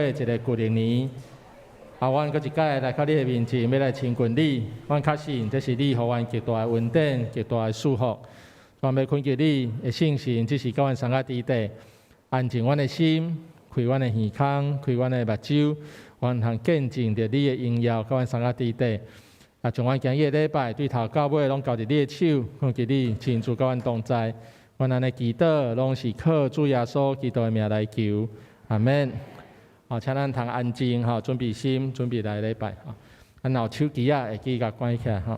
一个舊曆年，啊，阮閣一擺來到你的面前，欲來親近你。阮確信這是你予阮極大的恩典、極大的祝福。阮欲懇求你的聖神，這時佮阮相佮佇佇，安靜阮的心，開阮的耳孔，開阮的目睭，阮通見證著你的榮耀，佮阮相佮佇佇。啊，將阮今日的禮拜對頭到尾攏交佇你的手，懇求你親自佮阮同在。阮按呢祈禱，攏是靠主耶穌基督的名來求，阿門。好，請咱通安靜吼，準備心，準備來禮拜吼。啊，若有手機仔，會記共關起來吼。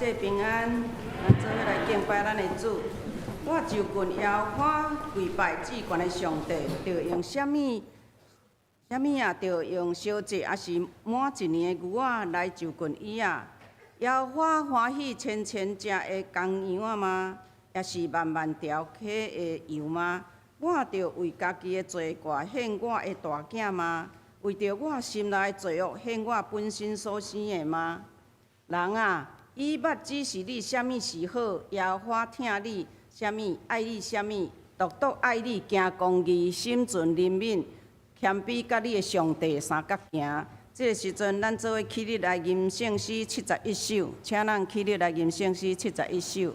主平安，咱做伙來敬拜咱的主。我就近耶和華跪拜至懸的上帝，著用啥物？啥物啊？著用燒祭，抑是滿一年的牛仔來就近伊啊？耶和華歡喜千千隻的公羊仔嗎？抑是萬萬條溪的羊嗎？我著為家己的罪過獻我的大囝嗎？為著我心內的罪惡獻我本身所生的嗎？人啊，以捌指示你啥物是好，耶和華疼你啥物，愛你啥物，獨獨愛你行公義，心存憐憫，謙卑佮你的上帝相佮行。這个時陣，咱做伙起立來吟聖詩71首，請咱起立來吟聖詩七十一首。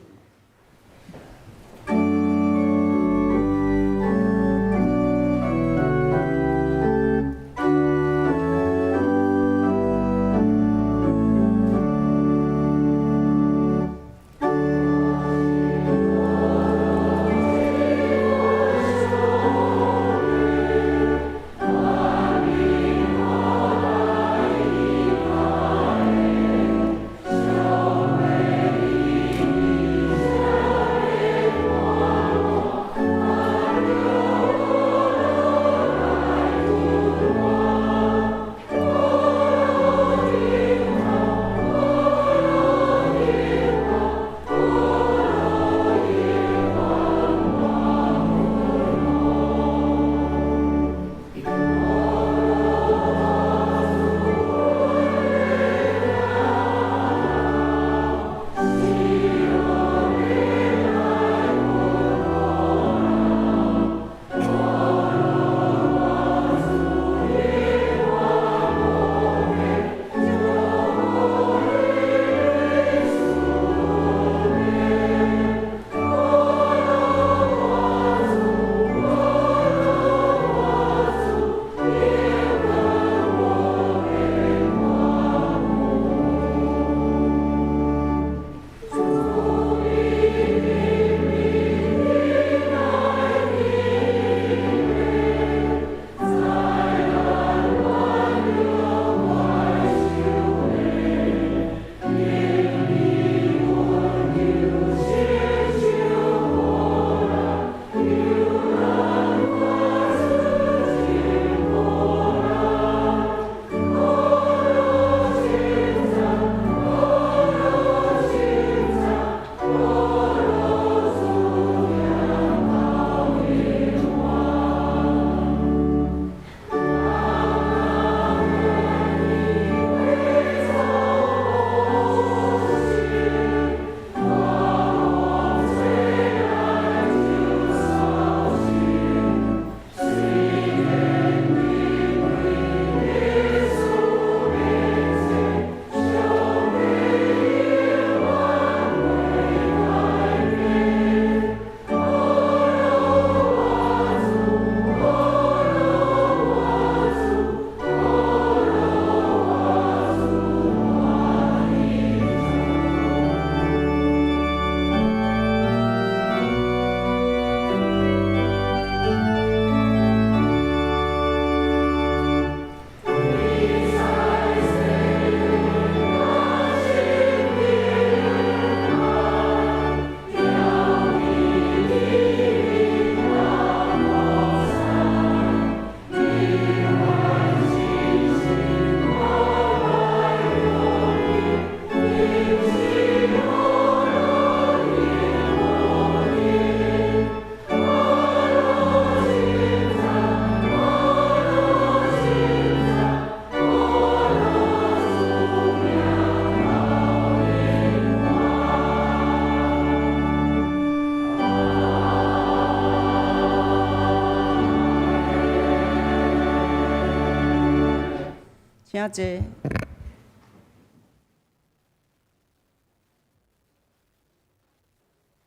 請坐。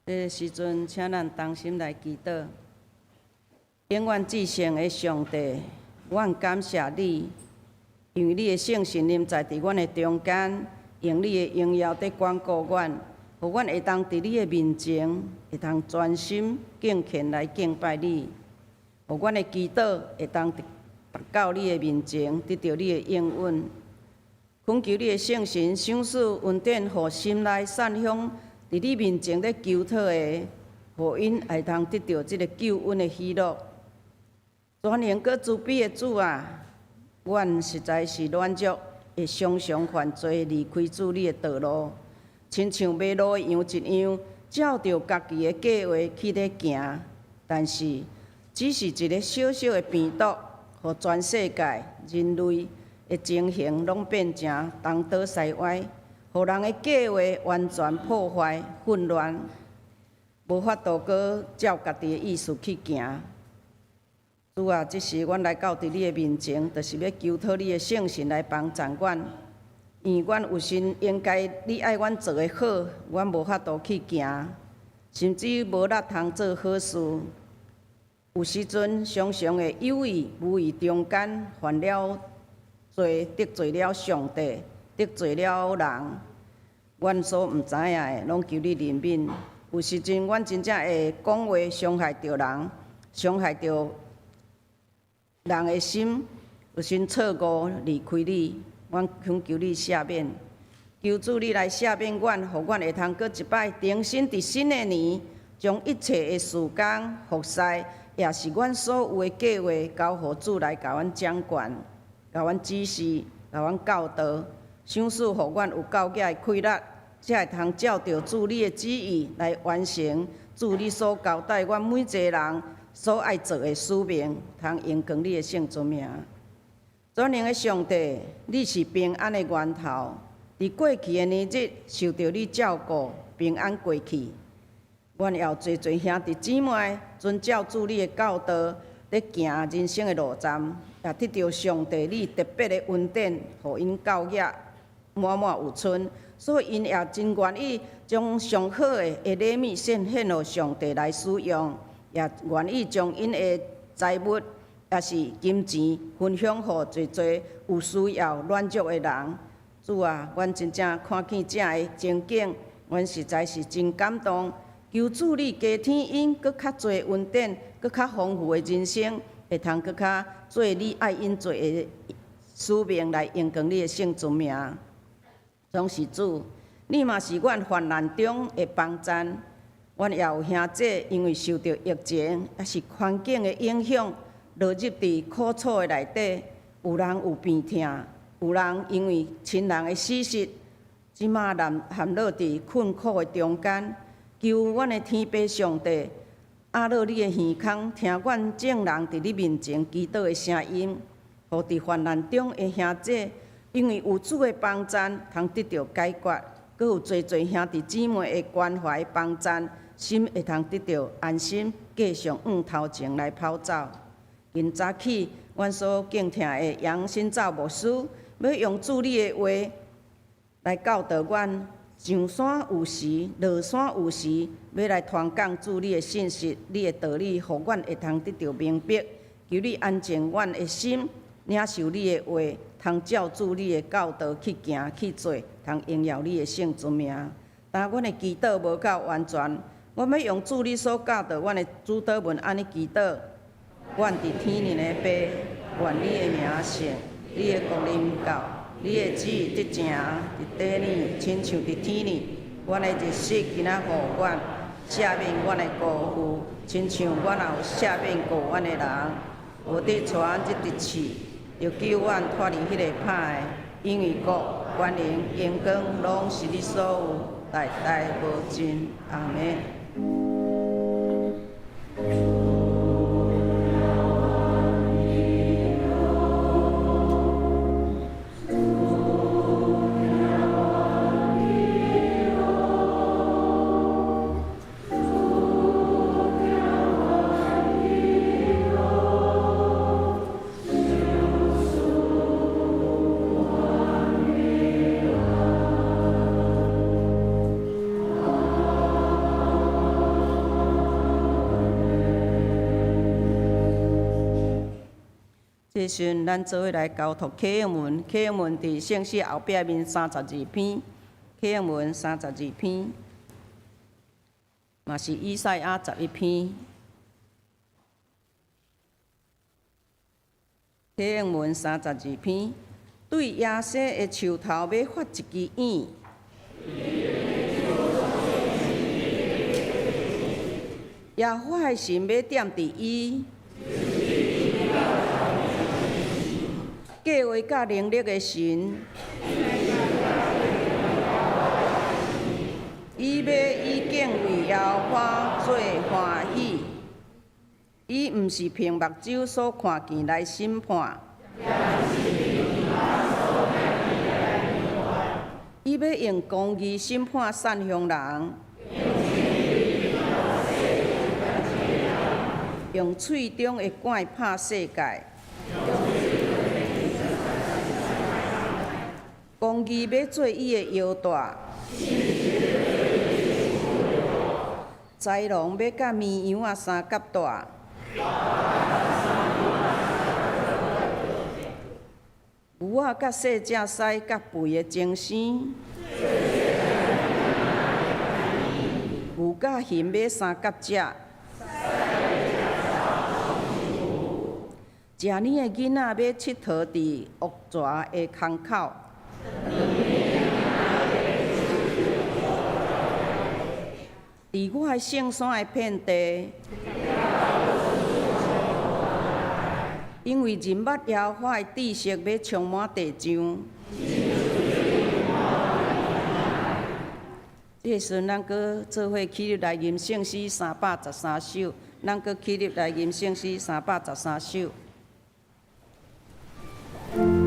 這个時陣，請咱同心來祈禱。永遠至聖的上帝，阮感謝你，因為你的聖神臨在佇阮的中間，用你的榮耀佇關顧阮，予阮會當佇你的面前，會當專心敬虔來敬拜你，予阮的祈禱會當達到你的面前，得著你的應允。懇求你的聖神賞賜恩典，予心內散鄉佇你面前咧求討的，予𪜶會通得著這个救恩的喜樂。全能閣慈悲的主啊，阮實在是軟弱，會常常犯罪，離開主你的道路，親像迷路的羊一樣，照著家己的計劃去咧行。但是，只是一个小小的病毒，予全世界人類的情形攏變成東倒西歪，予人的計劃完全破壞、混亂，無法度閣照家己的意思去行。主啊，這時阮來到佇你的面前，就是欲求討你的聖神來幫助阮，因為阮有時應該你愛阮做的好，阮無法度去行，甚至無力通做好事。有時陣常常會有意無意中間犯了罪，得罪了上帝，得罪了人，阮所毋知影的，攏求你憐憫。有時陣，阮真正會講話傷害著人，傷害著人的心，有時錯誤離開你，阮懇求你赦免。求主你來赦免阮，予阮會通閣一擺重新佇新的年，將一切的事工、服侍，也是阮所有的計劃，交予主來共阮掌權，共阮指示，共阮教導，賞賜予阮有夠額的氣力，才會通照著主你的旨意來完成主你所交代阮每一個人所愛做的使命，通榮光你的聖尊名。全能的上帝，你是平安的源頭。佇過去的年日，受著你照顧，平安過去。阮也有濟濟兄弟姊妹遵照主你的教導，咧行人生的路站，也得著上帝你特別的恩典，予𪜶教業滿滿有春。所以𪜶也真願意將上好的禮物獻獻予上帝來使用，也願意將𪜶的財物，也是金錢分享予濟濟有需要軟弱的人。主啊，阮真正看見這的情景，阮實在是真感動。求主你加添𪜶閣較濟恩典，閣較豐富的人生，會通閣較做你愛𪜶做的使命，來榮光你的聖尊名。總是主，你嘛是阮患難中的幫贊。阮也有兄弟因為受著疫情，抑是環境的影響，落入佇苦楚的內底。有人有病痛，有人因為親人的死訊，這馬陷落佇困苦的中間。求阮的天父上帝，壓落你的耳孔，聽阮眾人佇你面前祈禱的聲音，予佇患難中的兄弟，因為有主的幫贊，通得著解決；閣有濟濟兄弟姊妹的關懷幫贊，心會通得著安心，繼續向頭前來跑走。今早起，阮所敬聽的楊新造牧師，欲用主你的話來教導阮。上山有時，落山有時，欲來傳講主你的信息，你的道理，予阮會通得著明白。求你安靜阮的心，領受你的話，通照主你的教導去行去做，通榮耀你的聖尊名。但阮的祈禱無夠完全，我欲用主你所教導阮的主禱文按呢祈禱。阮佇天頂的父，願你的名聖，你的國臨到，你的旨意得成佇地裡，親像佇天頂。阮的日食今仔予阮，赦免阮的過負，親像阮也有赦免過阮的人。無得帶阮入佇試，著救阮脫離彼个歹的，因為國、權能、榮光，攏是你所有，代代無盡。阿們。這時陣，咱做伙來交託啟應文，啟應文佇聖詩後壁面三十二篇，啟應文三十二篇，嘛是以賽亞11篇。啟應文三十二篇，對耶西的樹頭欲發一支影。耶和華的神欲踮佇伊，計劃佮能力的神，伊欲以敬畏耶和華做歡喜。伊毋是憑目睭所看見來審判。伊欲用公義審判散鄉人，用喙中的劍拍世界。公義欲做伊的腰帶，豺狼欲佮綿羊仔相佮蹛。牛仔佮細隻獅佮肥的精生，牛佮熊欲相佮食。食奶的囡仔欲𨑨迌佇惡蛇的空口。佇我的聖山的遍地，因為認捌耶和華的知識欲充滿地上。這个時陣，咱閣做伙起立來吟聖詩313首，咱閣起立來吟聖詩三百十三首。 求主耶穌。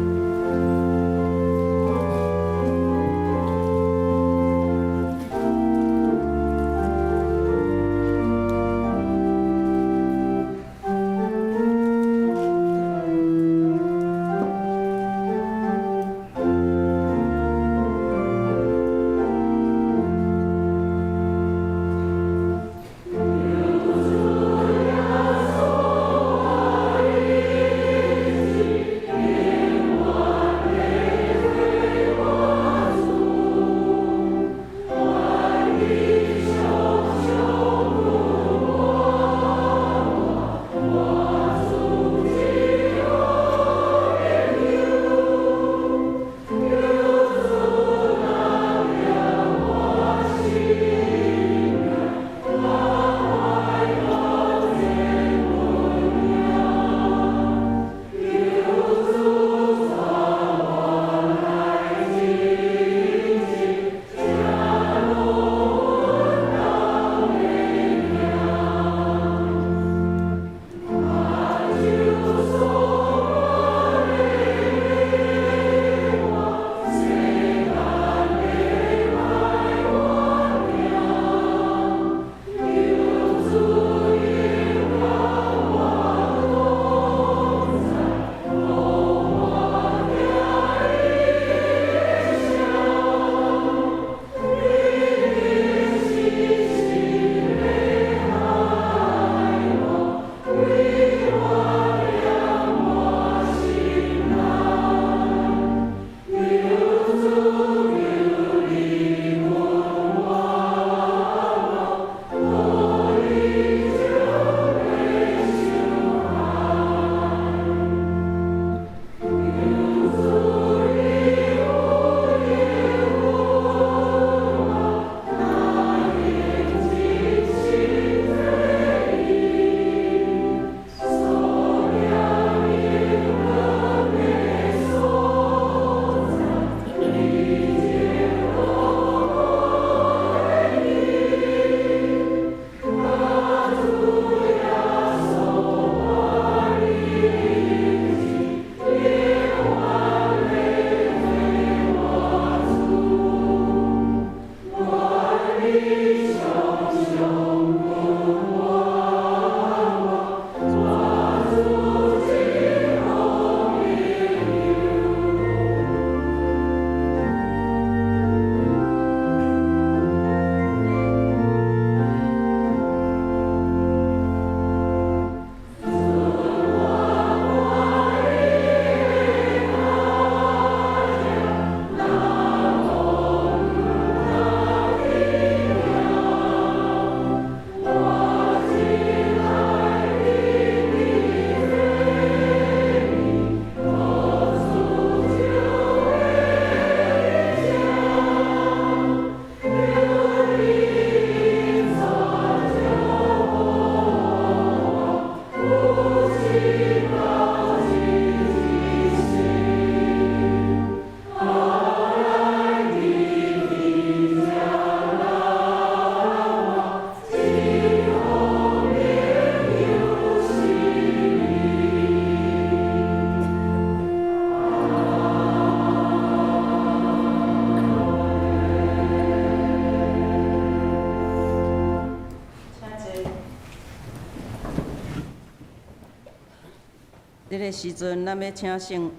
這个時陣，咱欲請聖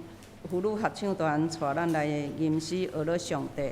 婦女合唱團帶咱來吟詩學樂上帝。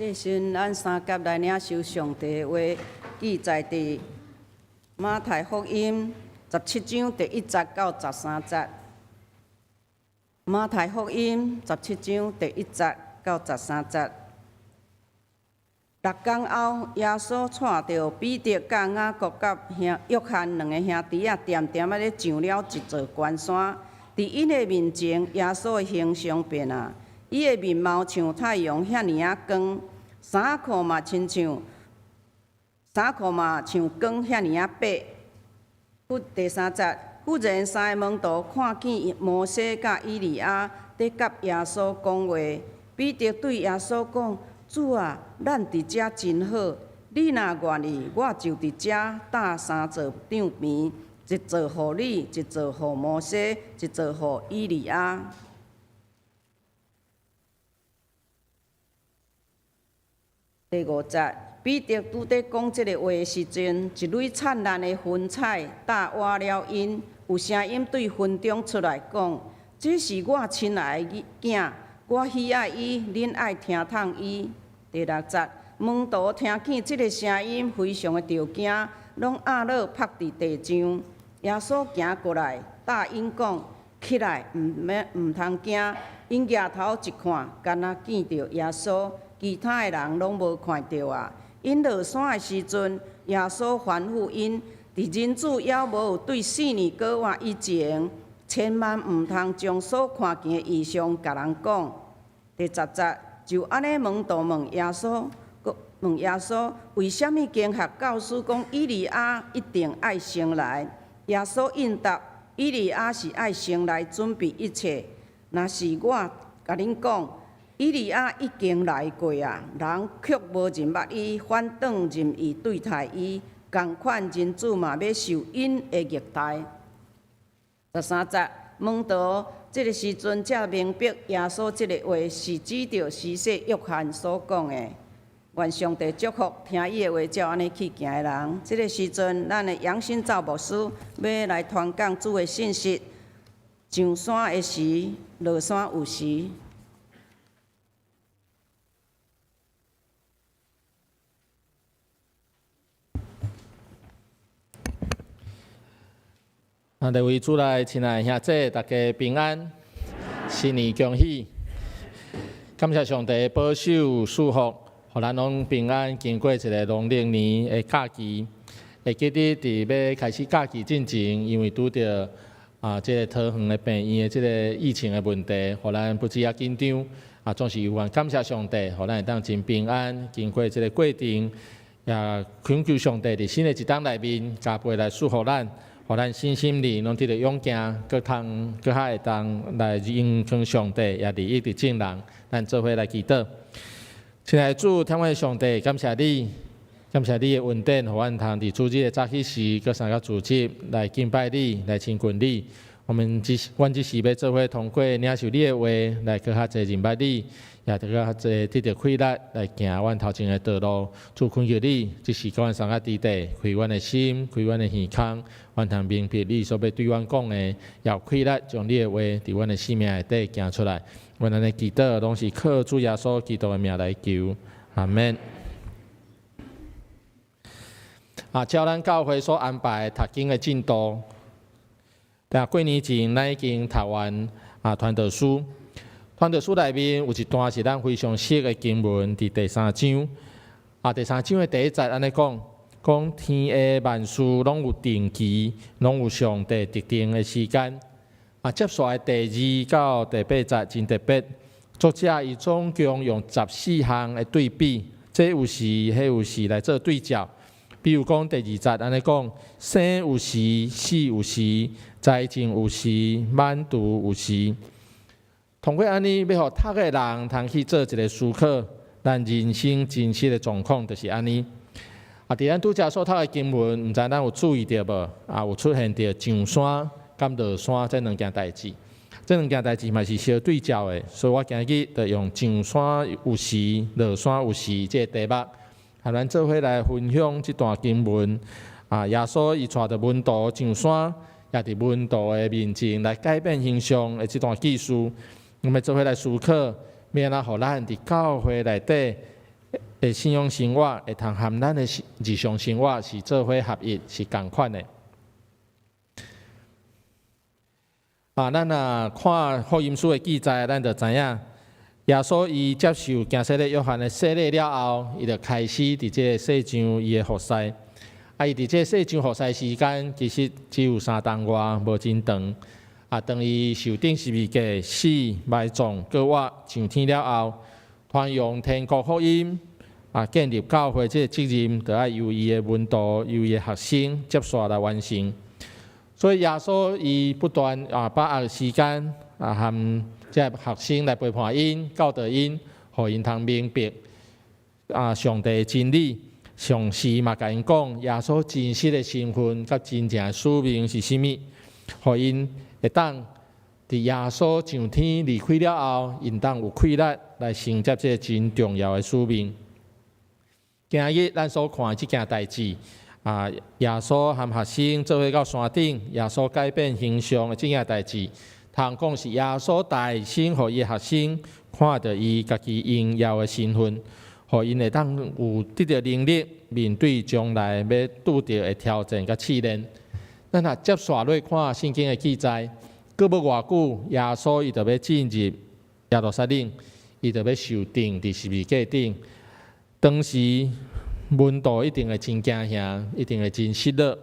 這時，咱三甲來領受上帝的話，記載佇馬太福音17章第1節到13節。馬太福音十七章第一節到十三節。六工後，耶穌帶著彼得、佮雅各佮兄約翰兩个兄弟仔，恬恬仔咧上了一座懸山。佇𪜶的面前，耶穌的形象變啊，伊的面貌像太陽遐爾仔光，衫褲嘛親像衫褲嘛像光遐爾仔白。第三節，忽然三个門徒看見摩西佮以利亞佇佮耶穌講話。彼得對耶穌講：主啊，咱佇遮真好，你若願意，我就佇遮搭三座帳棚，一座予你，一座予摩西，一座予以利亞。第五節，彼得拄咧講這个話的時陣，一蕊燦爛的雲彩罩倚了𪜶，有聲音對雲中出來講：這是我親愛的囝，我喜愛伊，恁愛聽從伊。第六節，門徒聽見這个聲音，非常的著驚，攏壓落仆佇地上。耶穌行過來，搭𪜶講：起來，毋免毋通驚。𪜶舉頭一看，干焦見著耶穌，其他的人攏無看著啊。𪜶落山的時陣，耶穌吩咐𪜶，佇人子猶無有對四年過活以前，千萬毋通將所看見的異象共人講。第十節，就按呢門徒問耶穌，問耶穌為啥物經學教師講以利亞一定愛先來？耶穌應答：以利亞是愛先來準備一切。若是我共恁講，以利亞已經來過啊，人卻無認捌伊，反轉任意對待伊，仝款人子嘛欲受𪜶的虐待。13節，門徒這个時陣才明白耶穌這个話是指著施洗約翰所講的。願上帝祝福聽伊的話照按呢去行的人。這个時陣，咱的楊新造牧師欲來傳講主的信息。上山的時，落山有時。啊，各位主內親愛兄弟，大家平安，新年恭喜！感謝上帝保守賜福，予咱攏平安經過一个農曆年的假期。會記得佇欲開始假期進前，因為拄著啊，這个桃園的病院的這个疫情的問題，予咱不止仔緊張。啊，總是猶原感謝上帝，予咱會當真平安經過這个過程。也懇求上帝佇新的一冬內面加倍來賜福咱。予咱身心靈攏得著勇健，閣通閣較會當來榮光上帝，也利益佇眾人。咱做伙來祈禱。親愛的主，天父上帝，感謝你，感謝你的恩典，予阮通佇主日的早起時，閣三個組織來敬拜你，來親近你。我們只阮只是欲做伙通過領受你的話，來閣較濟認捌你，也閣較濟得著氣力來行阮頭前的道路。主懇求你，這時佮阮相佮佇底，開阮的心，開阮的耳孔，阮通明白你所欲對阮講的，也有氣力將你的話佇阮的生命內底行出來。阮按呢祈禱，攏是靠主耶穌基督的名來求，阿們。啊，照咱教會所安排讀經的進度。但過年前，咱已經讀完啊傳道書。傳道書內面有一段是咱非常熟的經文，佇第三章。啊，第三章的第一節按呢講，講天下萬事攏有定期，攏有上帝特定的時間。啊，接紲來第二到第八節真特別，作者伊總共用14項的對比，這有時，彼有時來做對照。比如講第二節按呢講，生有時，死有時，栽種有時，挽除有時。通過按呢，欲予讀的人通去做一个思考，咱人生真實的狀況就是按呢。啊，佇咱拄才所讀的經文，毋知咱有注意著無？啊，有出現著上山佮落山這兩件代誌。這兩件代誌嘛是相對照的，所以我今日就用上山有時，落山有時這个題目。和咱做伙來分享這段經文。啊，耶穌伊帶著門徒上山，也佇門徒的面前來改變形象的這段記事，我們做伙來思考，欲按怎予咱佇教會內底的信仰生活，會通和咱的日常生活是做伙合一，是仝款的。啊，咱若看福音書的記載，咱就知影。耶穌伊接受驚洗禮約翰的洗禮了後，伊就開始佇這个世上伊的服侍。啊，伊佇這个世上服侍時間，其實只有三冬外，無真長。啊，當伊受釘十字架、死、埋葬、閣活上天了後，傳揚天國福音啊，建立教會這個責任，就愛由伊的門徒、由伊的學生接續來完成。所以耶穌伊不斷啊把握時間啊，和這个學生來陪伴𪜶、教導𪜶，予𪜶通明白啊上帝的真理。同時嘛，共𪜶講耶穌真實的身份佮真正的使命是啥物，予𪜶會當佇耶穌上天離開了後，𪜶當有氣力來承接這个真重要的使命。今日咱所看的這件代誌，啊，耶穌和學生做伙到山頂，耶穌改變形象的這件代誌，通講是耶穌代先予伊的學生看著伊家己榮耀的身份，予𪜶會當有得著能力面對將來欲拄著的挑戰佮試煉。咱若接續落看聖經的記載，閣無偌久，耶穌伊就欲進入耶路撒冷，伊就欲受釘佇十字架頂。當時門徒一定會真驚嚇，一定會真失落。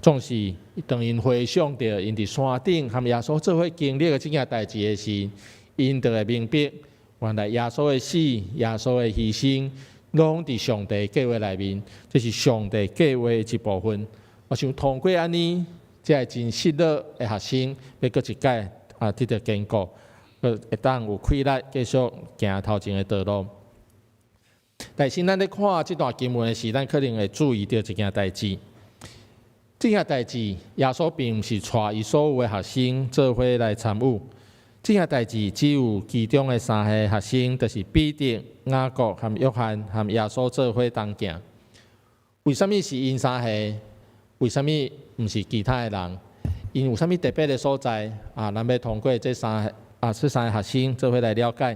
總是當𪜶回想著𪜶佇山頂和耶穌做伙經歷的這件代誌的時，𪜶就會明白，原來耶穌的死、耶穌的犧牲，攏佇上帝計劃內面，這是上帝計劃的一部分。我想通過按呢，這个真失落的學生，欲閣一擺啊得著堅固，閣會當有氣力繼續行頭前的道路。但是咱咧看這段經文的時，咱可能會注意著一件代誌。這件代誌，耶穌並毋是帶伊所有的學生做伙來參與。這件代誌只有其中的三个學生，就是彼得、雅各和約翰，和耶穌做伙同行。為啥物是𪜶三个？為啥物毋是其他的人？𪜶有啥物特別的所在？啊，咱欲通過這三个學生做伙來了解。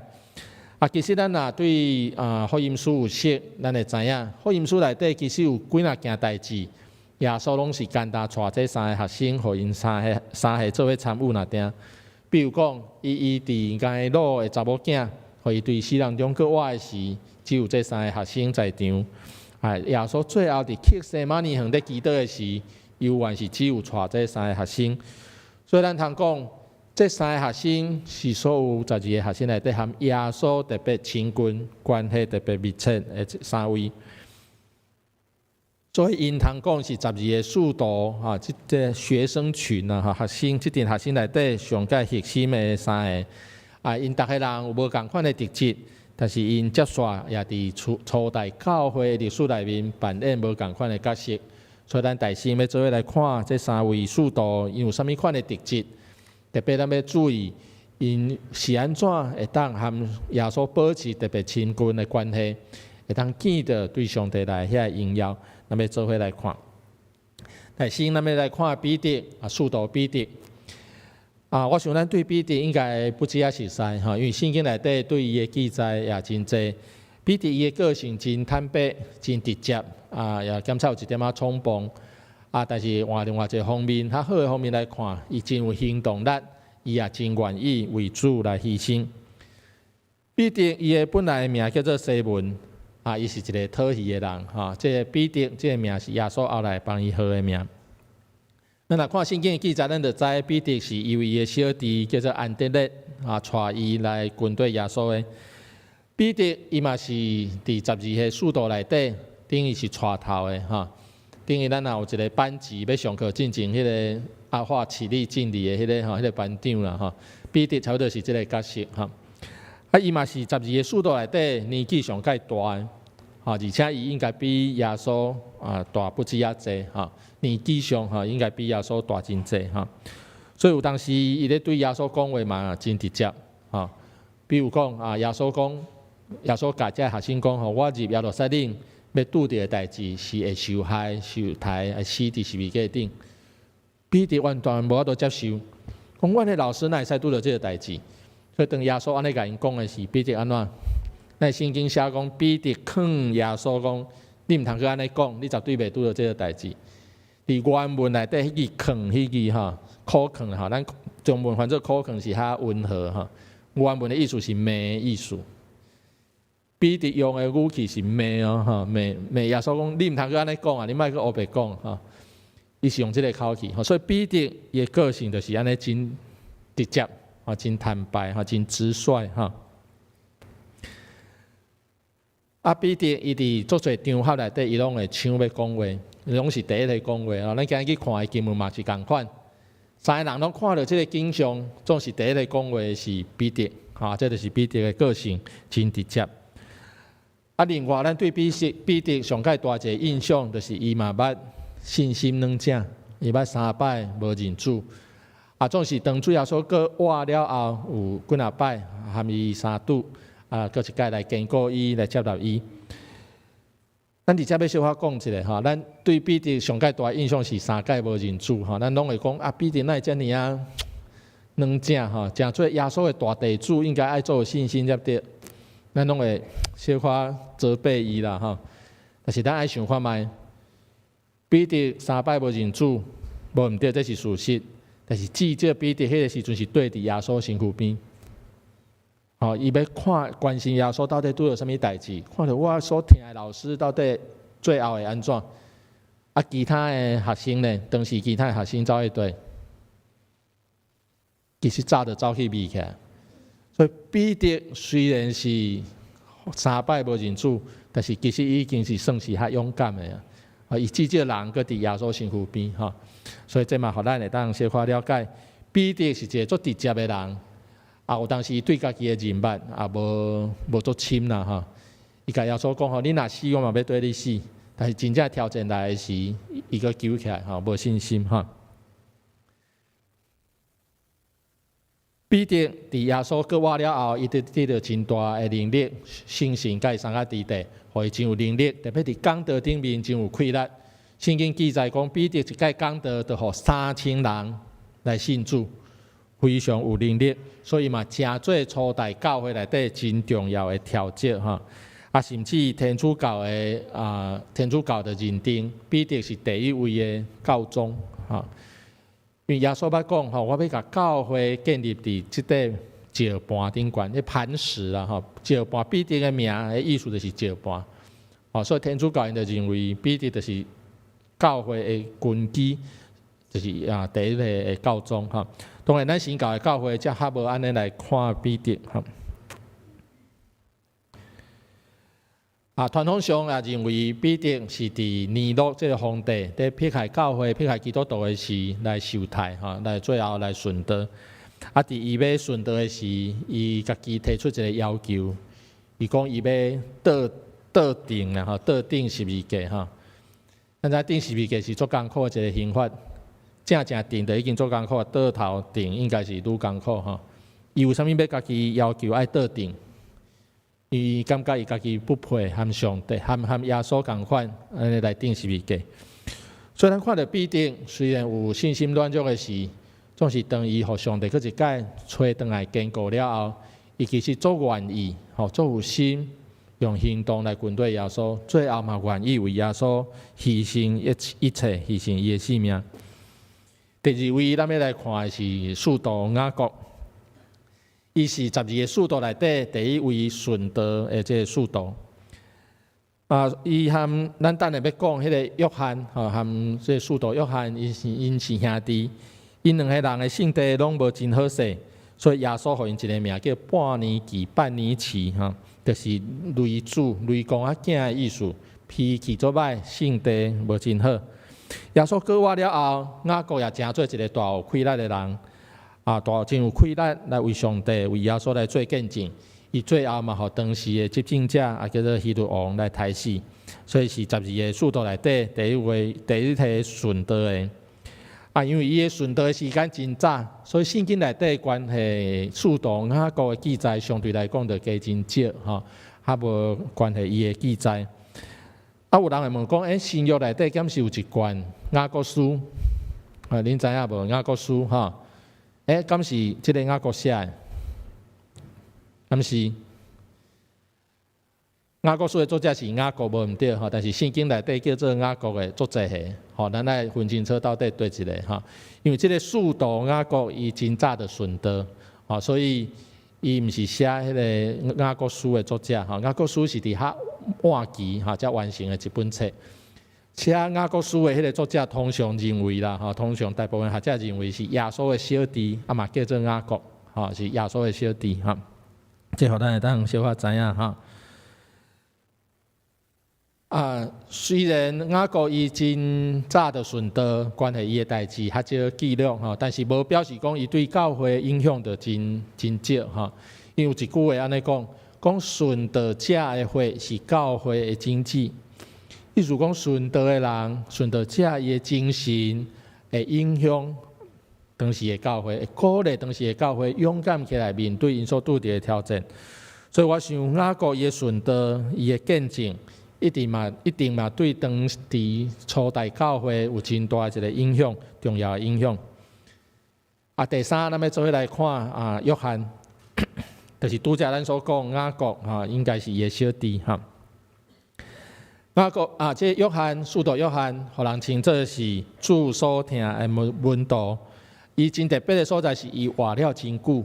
啊，其實咱若對啊福音書有熟，咱會知影福音書內底其實有幾若件代誌，耶穌攏是單單帶這三个學生，予𪜶三个做伙參與爾定。比如講，伊佇該隱的查某囝，予伊對死人中閣活的時，只有這三个學生在場。啊，耶穌最後佇客西馬尼園咧祈禱的時，猶原是只有帶這三个學生。所以咱通講，這三个學生是所有12个學生內底，和耶穌特別親近、關係特別密切的這三位。所以𪜶通講是十二个使徒，哈，這這學生群啊，哈，學生這陣學生內底上蓋核心的三个。啊，𪜶逐个人有無仝款的特質，但是𪜶接續也佇初初代教會歷史內面扮演無仝款的角色。所以咱大先欲做伙來看這三位使徒，𪜶有啥物款的特質？特別咱欲注意，𪜶是按怎會當和耶穌保持特別親近的關係，會當見著對上帝來遐榮耀，咱欲做伙來看。但先咱欲來看彼得啊，使徒彼得啊，我想咱對彼得應該不止仔熟似吼，因為聖經內底對伊的記載也真濟。彼得伊的個性真坦白、真直接啊，也兼且有一點仔衝動啊。但是換另外一个方面，較好的方面來看，伊真有行動力，伊也真願意為主來犧牲。彼得伊的本來的名叫做西門啊，伊是一个討魚的人吼。這个彼得這个名是耶穌後來幫伊號的名。咱若看聖經的記載，咱就知彼得是因為伊的小弟叫做安德烈啊，帶伊來跟綴耶穌的。彼得伊嘛是佇十二个使徒內底，等於是帶頭的吼。等於咱若有一个班級欲上課進前，彼个阿畫起立敬禮的彼个吼，彼个班長啦吼。彼得差不多是這个角色吼。啊，伊嘛是十二个使徒內底年紀上蓋大的，吼，而且伊應該比耶穌啊大不止遐濟吼，年紀上吼應該比耶穌大真濟吼。所以有當時伊咧對耶穌講話嘛真直接吼。比如講啊，耶穌講，耶穌共這學生講吼，我入耶路撒冷欲拄著的代誌是會受害、受刣、會死佇十字架頂。彼得完全無法度接受，講阮的老師哪會使拄著這个代誌？所以當耶穌按呢共𪜶講的時，彼得按怎？咱聖經寫講，彼得勸耶穌講：你毋通閣按呢講，你絕對袂拄著這个代誌。佇原文內底，彼句勸彼句吼，苦勸吼，咱中文翻做苦勸是較溫和吼。原文的意思是罵的意思。彼得用的語氣是罵哦，吼罵罵耶穌講，你毋通閣按呢講啊，你莫閣烏白講吼。伊是用這个口氣，吼，所以彼得伊的個性就是按呢真直接，啊，真坦白，哈，真直率，哈。啊，彼得伊佇足濟場合內底，伊攏會搶欲講話，攏是第一个講話。吼，咱今日去看的經文嘛是仝款，三个人攏看著這个景象，總是第一个講話的是彼得，哈，這就是彼得的個性，真直接。啊，另外，咱對彼得上蓋大一个印象，就是伊嘛捌信心軟正，伊捌三擺無認主。啊，總是當主耶穌閣活了後，有幾若擺含伊相拄。啊，閣一擺來堅固伊，來接納伊。咱佇遮欲小可講一下吼，咱對彼得上蓋大印象是三擺無認主吼，咱攏會講啊，彼得哪會遮爾仔軟正吼，誠做耶穌的大弟子應該愛足有信心才對。咱攏會小可責備伊啦吼。但是咱愛想看覓，彼得三擺無認主，無毋對，這是事實。但是至少彼得彼个時陣是綴佇耶穌身軀邊。吼，伊欲看關心耶穌到底拄著啥物代誌，看著我所疼的老師到底最後會按怎？啊，其他的學生呢？當時其他的學生走去佗，其實早就走去避起來。所以彼得雖然是三擺無認主，但是其實已經是算是較勇敢的啊。啊，伊至少人閣佇耶穌身軀邊吼，所以這嘛予咱會當小可了解，彼得是一个足直接的人。啊，有當時伊對家己的認捌也無足深啦吼。伊共耶穌講吼，你若死，我嘛欲綴你死。但是真正挑戰來的時，伊閣糾起來吼，無信心吼。彼得佇耶穌復活了後，伊得得著真大的能力，聖神共伊送較佇地，予伊真有能力，特別佇講道頂面真有氣力。聖經記載講，彼得一擺講道，就予3000人來信主。非常有能力，所以嘛，誠做初代教會內底真重要的調節吼。啊，甚至天主教的啊，天主教的認定，彼得是第一位的教宗吼。因為耶穌捌講吼，我欲共教會建立佇這塊石盤頂懸，彼磐石啦吼，石盤彼得的名的意思就是石盤，哦，所以天主教𪜶就認為彼得就是教會的根基，就是啊第一个的教宗吼。當然，咱新教的教會才較無按呢來看彼得吼。啊，傳統上也認為彼得是佇尼祿這个皇帝佇迫害教會、迫害基督徒的時來受刣吼，來最後來殉道。啊，佇伊欲殉道的時，伊家己提出一个要求，伊講伊欲倒倒釘啦吼，倒釘十字架吼。咱知釘十字架是足艱苦的一个刑罰。正正釘就已經足艱苦，倒頭釘應該是愈艱苦吼。伊為啥物欲家己要求愛倒釘？伊感覺伊家己不配和上帝、和耶穌仝款，按呢來釘十字架。所以咱看著彼得雖然有信心軟弱的時，總是當伊予上帝閣一擺揣轉來堅固了後，伊其實足願意，吼足有心，用行動來跟隨耶穌，最後嘛願意為耶穌犧牲一一切，犧牲伊的性命。第二位，咱欲來看的是使徒雅各，伊是12个使徒內底第一位殉道的這个使徒。啊，伊和咱等下欲講彼个約翰，吼，和這个使徒約翰，𪜶是兄弟，𪜶兩个人的性地攏無真好勢，所以耶穌予𪜶一个名叫半尼基，半尼奇，吼，就是雷子、雷公仔囝的意思，脾氣足歹，性地無真好。耶穌復活了後，雅各也成做一个大有氣力的人，啊，大真有氣力來為上帝、為耶穌來做見證。伊最後嘛，予當時的執政者啊，叫做希律王來刣死，所以是12个使徒內底第一位、第一个殉道的。啊，因為伊的殉道的時間真早，所以聖經內底關係使徒雅各的記載相對來講就加真少，吼，較無關係伊的記載。啊，有人會問講，欸，新約內底敢是有一卷雅各書？啊，恁知影無？雅各書吼，欸，敢是這个雅各寫的？敢是？雅各書的作者是雅各，無毋對吼，但是聖經內底叫做雅各的足濟個，吼，咱愛分清楚到底佗一个吼。因為這个使徒雅各伊真早就殉道，吼，所以伊毋是寫彼个雅各書的作者吼。雅各書是佇較晚期吼才完成的一本冊。寫雅各書的彼个作者通常認為啦，吼，通常大部分學者認為是耶穌的小弟，啊嘛叫做雅各，吼，是耶穌的小弟，吼。這予咱會當小可知影，吼。啊，雖然雅各伊真早就殉道，關係伊的代誌較少記錄吼，但是無表示講伊對教會影響就真真少吼。因為有一句話按呢講，講殉道者的血是教會的種子，意思講殉道的人，殉道者伊的精神會影響當時的教會，會鼓勵當時的教會勇敢起來面對𪜶所拄著的挑戰。所以我想雅各伊的殉道，伊的見證，一定嘛對當時初代教會有真大一個影響，重要的影響。啊，第三，咱欲做伙來看啊，約翰，就是拄才咱所講雅各哈，應該是伊的小弟哈。雅各啊，這約翰，使徒約翰，予人稱做是主所疼的門徒。伊真特別的所在是伊活了真久，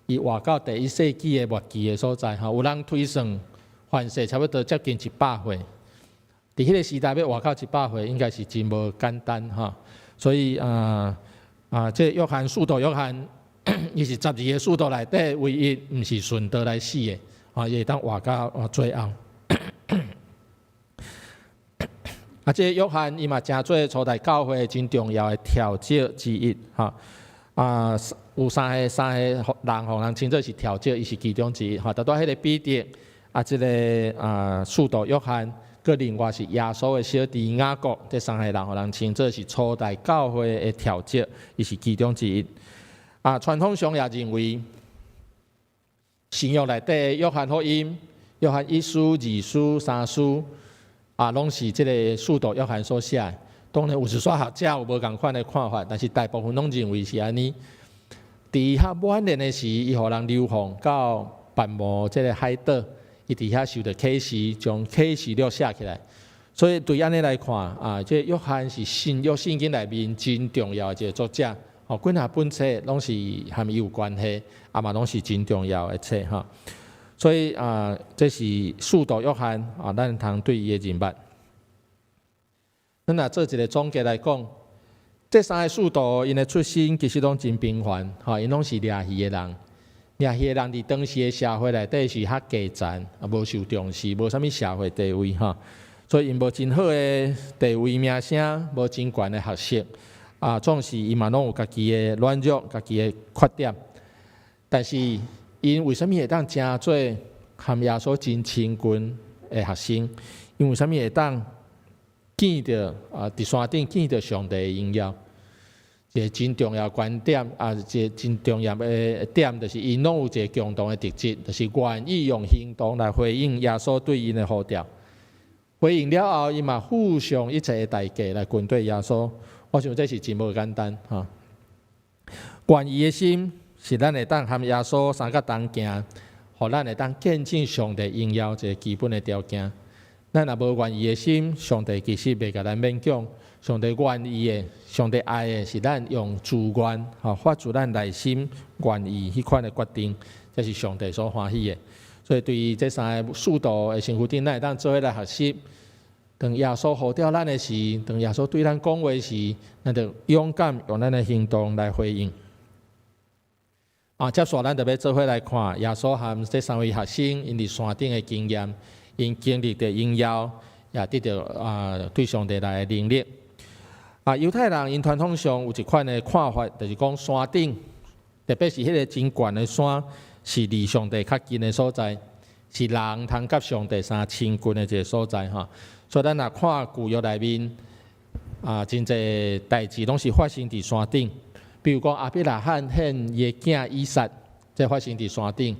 伊活到第一世紀的末期的所在哈。有人推算，凡勢差不多接近100歲。佇彼个時代欲活到100歲，應該是真無簡單哈。所以啊啊，這約翰，使徒約翰，伊是12個使徒內底唯一毋是殉道來死的，啊，伊會當活到最後。啊，這約翰伊嘛成做初代教會真重要的調酒之一，哈。啊，有三個人予人稱做是調酒，伊是其中之一，哈。拄才彼个彼得，啊，這个啊，使徒約翰，閣另外是耶穌的小弟雅各，這三個人予人稱做是初代教會的調酒，伊是其中之一。啊，傳統上也認為，新約內底約翰福音、約翰一書、二書、三書，啊，攏是這个使徒約翰所寫的。當然有一撮學者有無仝款的看法，但是大部分攏認為是按呢。佇較晚年的時，伊予人流放到拔摩這个海島，伊佇遐受著啟示，將啟示錄寫起來。所以對按呢來看，啊，這約翰是新約聖經內面真重要的一個作者。哦，幾若本冊攏是和伊有關係，啊嘛攏是真重要的冊哈。所以啊，這是使徒約翰啊，咱通對伊的認捌。咱若做一個總結來講，這三个使徒𪜶的出身其實攏真平凡，吼，𪜶攏是掠魚的人。掠魚的人佇當時的社會內底是較低層，啊，無受重視，無啥物社會地位，吼。所以𪜶無真好的地位名聲，無真懸的學識，啊，總是伊嘛攏有家己的軟弱，家己的缺點。但是𪜶為啥物會當成做和耶穌真親近的學生？𪜶為啥物會當見著啊？佇山頂見著上帝的榮耀？一個真重要觀點啊，一個真重要的點，就是𪜶攏有一個共同的特質，就是願意用行動來回應耶穌對𪜶的呼召。回應了後，𪜶嘛付上一切的代價來跟隨耶穌。我想這是真無簡單哈。願意的心是咱會當和耶穌相佮同行，予咱會當見證上帝榮耀一個基本的條件。咱若無願意的心，上帝其實袂共咱勉強。上帝願意的，上帝愛的是咱用自願，吼，發自咱內心願意彼款的決定，這是上帝所歡喜的。所以對於這三個使徒的身軀頂，咱會當做伙來學習。當耶穌呼召咱的時，當耶穌對咱講話時，咱就勇敢用咱的行動來回應。啊，接續咱就欲做伙來看耶穌和這三位學生𪜶佇山頂的經驗，𪜶經歷著榮耀，也得著啊對上帝來的能力。啊，猶太人𪜶傳統上有一款的看法，就是講山頂，特別是彼个真懸的山，是離上帝較近的所在，是人通佮上帝相親近的一个所在吼。所以咱若看舊約內面，啊，真濟代誌攏是發生佇山頂。比如講，亞伯拉罕獻伊的囝以撒，這發生佇山頂。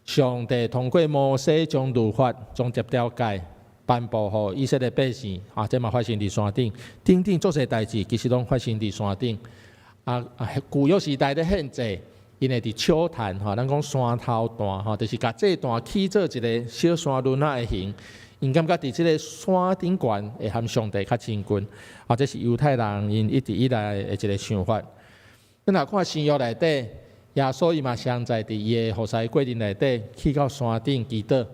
上帝通過摩西將律法、將十條誡頒布予以色列百姓，啊，這嘛發生佇山頂。等等，足濟代誌其實攏發生佇山頂。啊啊，舊約時代咧獻祭，𪜶會佇丘壇吼，咱講山頭壇吼，就是共祭壇起做一个小山崙仔的形。𪜶感覺佇這个山頂懸會和上帝較親近，啊，這是猶太人𪜶一直以來的一个想法。咱若看新約內底，耶穌伊嘛常在佇伊的服侍過程內底，去到山頂祈禱，